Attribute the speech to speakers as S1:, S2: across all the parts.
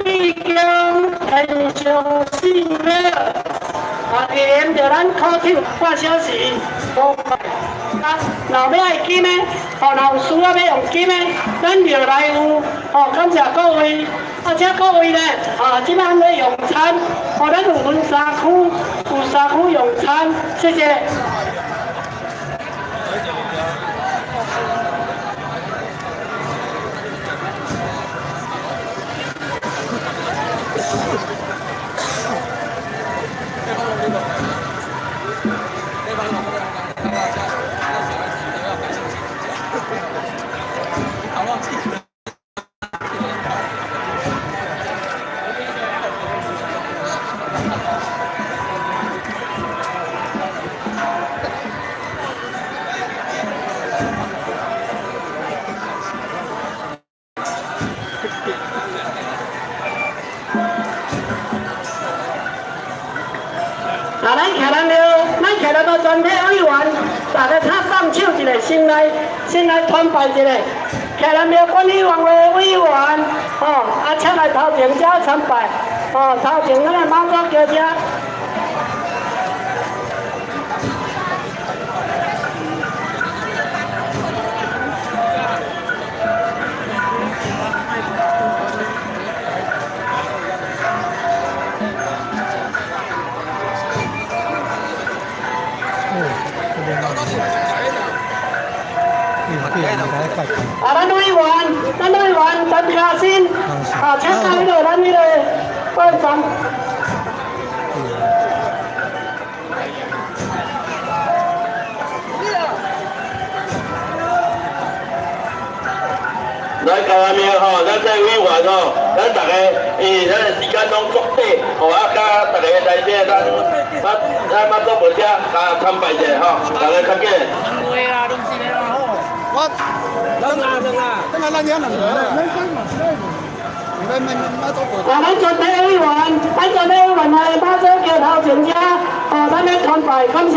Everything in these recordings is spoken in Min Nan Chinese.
S1: 必經天上四秒，啊，連著咱考場半小時5塊。啊，若欲愛金的，吼，若有需要欲用金的，咱廟內有，吼，感謝各位。啊，請各位咧，啊，這擺咧用餐，吼，咱有分三區，有三區用餐，謝謝。啊，咱徛咱了，咱徛咱個全體委員，大家請放手一下，先來團拜一下。徛咱廟管理員會委員，吼，啊，請來頭前遮參拜，吼，頭前咱個媽祖轎車。啊，咱委員陳嘉新，啊，請到彼個咱彼個會長。
S2: 來高安廟吼，咱這委員吼，咱逐个，因為咱的時間攏足短，吼啊，佮逐个來這咱媽祖婆遮啊參拜者吼，逐个較緊。
S3: 我等啊等啊，等啊，咱遐兩個咧。
S1: 啊，咱全體委員，咱全體委員來媽祖轎頭前遮，哦，咱咧參拜，感謝。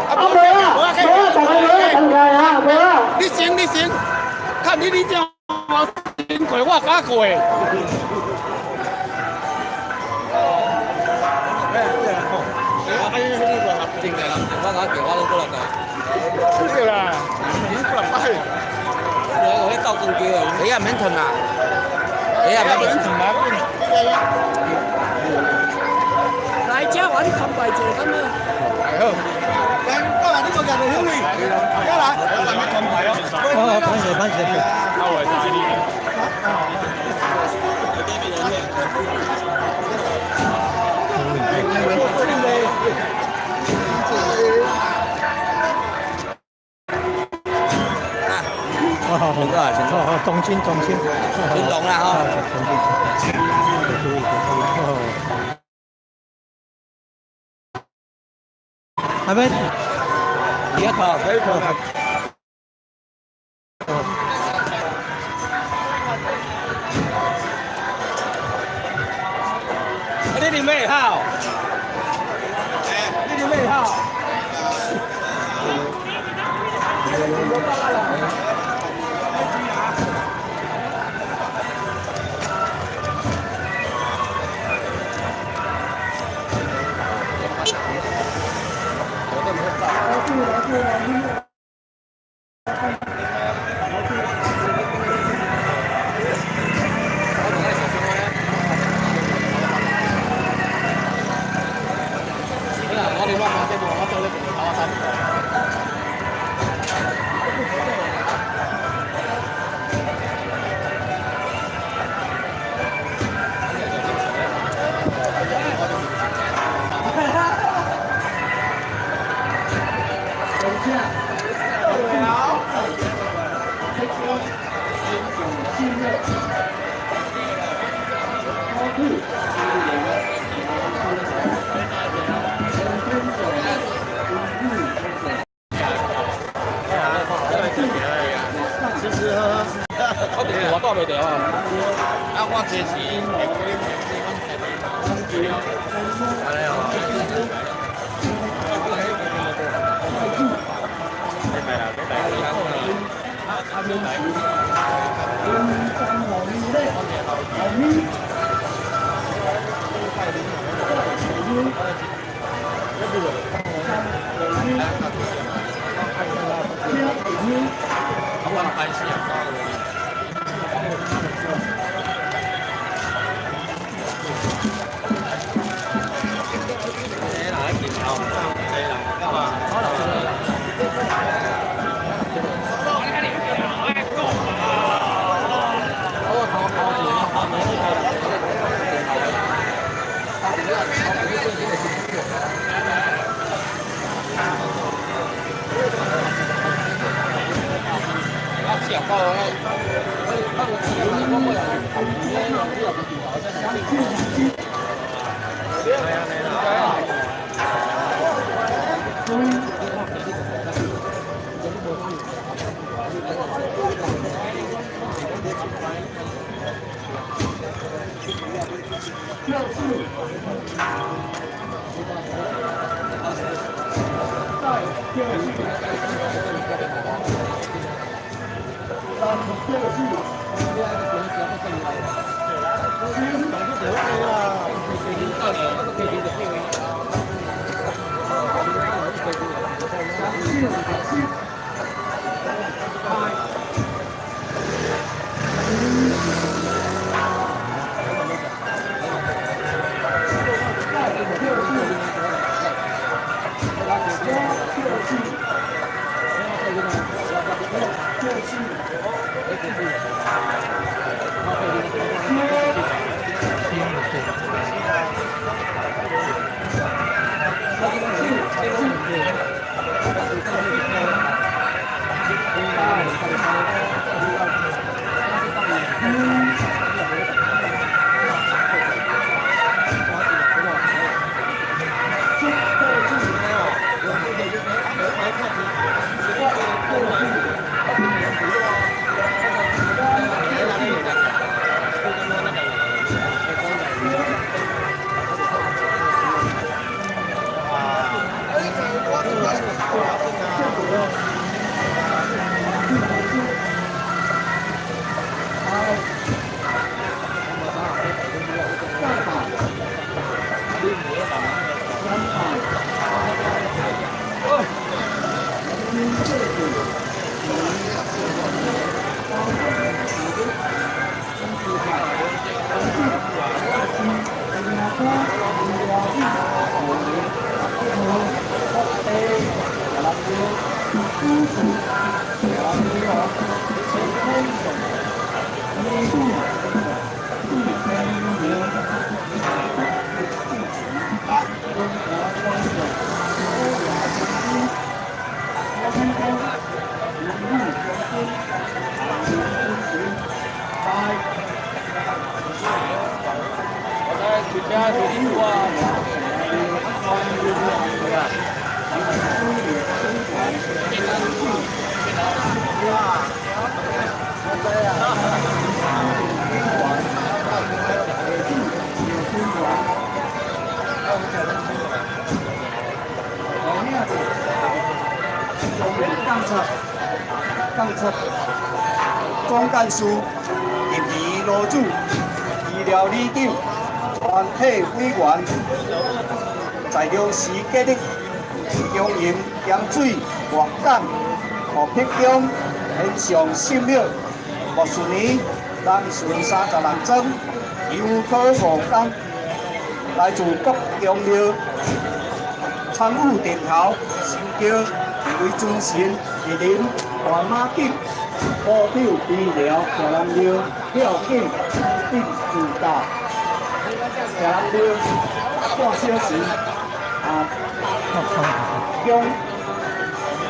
S1: 啊，無啊，無啊，大家無啊，參加啊，無啊。
S3: 你先，你先，看你你這我先過，我敢過。對啦，你過來拜。
S4: 你也免褪啦，你也免
S3: 褪啦。
S1: 來遮阮參拜者，咁樣。
S3: 好。來，過來，你過來，兄弟，過來。
S5: 哦，歹勢歹勢。好好好，好，中心中心，
S4: 運動啦吼。
S5: 中心，注意注意，還沒？
S4: 而家頭。你哋咩號？你哋咩號？我帶袂著啊！啊，我這是。
S6: 總幹事林怡羅主、醫療里長、全體委員，在糧時結日，恭迎鹽水外港何碧中獻上聖廟，木樹年南順36莊，油科五工，來自國中廟參與殿頭神轎，為尊神蒞臨大媽景。保庇醫療台南廟票景并主導，台南廟半小時啊，將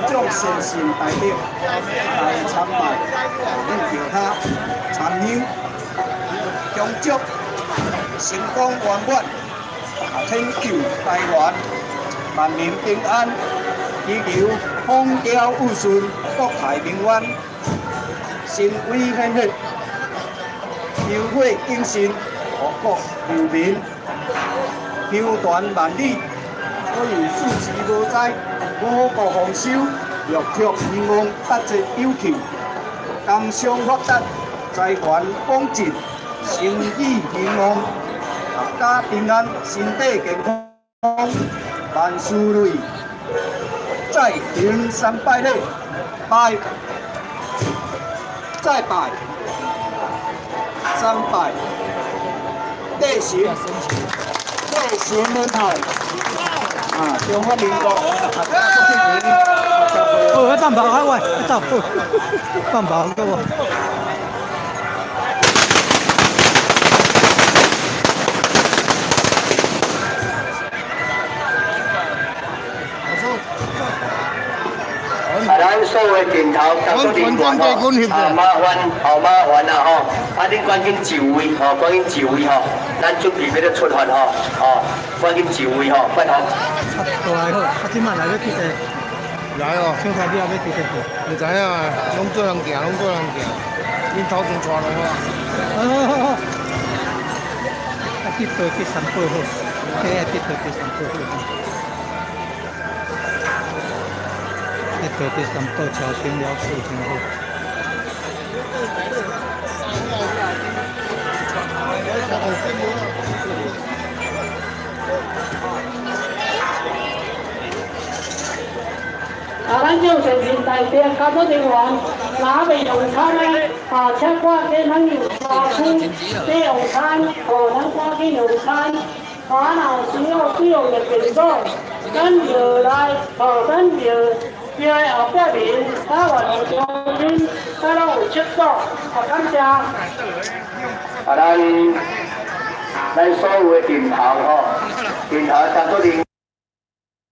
S6: 眾善信大德來參拜，恁橋下參香，恭祝成功圓滿，天佑台灣，萬民平安，祈求風調雨順，國泰民安。神威顯赫，香火鼎盛，禍國佑民，香傳萬里，所有四時無災，五穀豐收，六畜興旺，八節有慶，工商發達，財源廣進，生意興旺，闔家平安，身體健康，萬事如意。再行三拜禮，拜，再拜，三拜，禮神，禮神門頭，啊，中華民國，啊，
S5: 哦，放炮啊喂，走，放炮個喎。
S2: 啊，咱所有的陣頭工作人員吼，啊麻煩，好麻煩啦吼，啊恁趕緊就位吼，趕緊就位吼，咱準備欲咧出發吼，吼，趕緊就位吼，拜託。
S5: 啊，過來好，啊，這擺來欲去佗？
S7: 來哦。
S5: 小開了欲去佗？
S7: 毋知影啊，攏做人行，攏做人行，恁頭前帶路啊。
S5: 好好好。啊，去佗去三寶好，這個去佗去三寶好。去佗去三寶橋先了事真好。
S1: 啊，咱眾善心大殿工作人員，若未用餐的，啊，請趕緊咱用沙區去用餐，哦，咱趕緊用餐。啊，若有需要使用的便所，咱就來，哦，咱就廟的後壁面，啊，活動中心，啊，攏有廁所，啊，感謝。
S2: 啊，咱所有的陣頭吼，陣頭工作人員。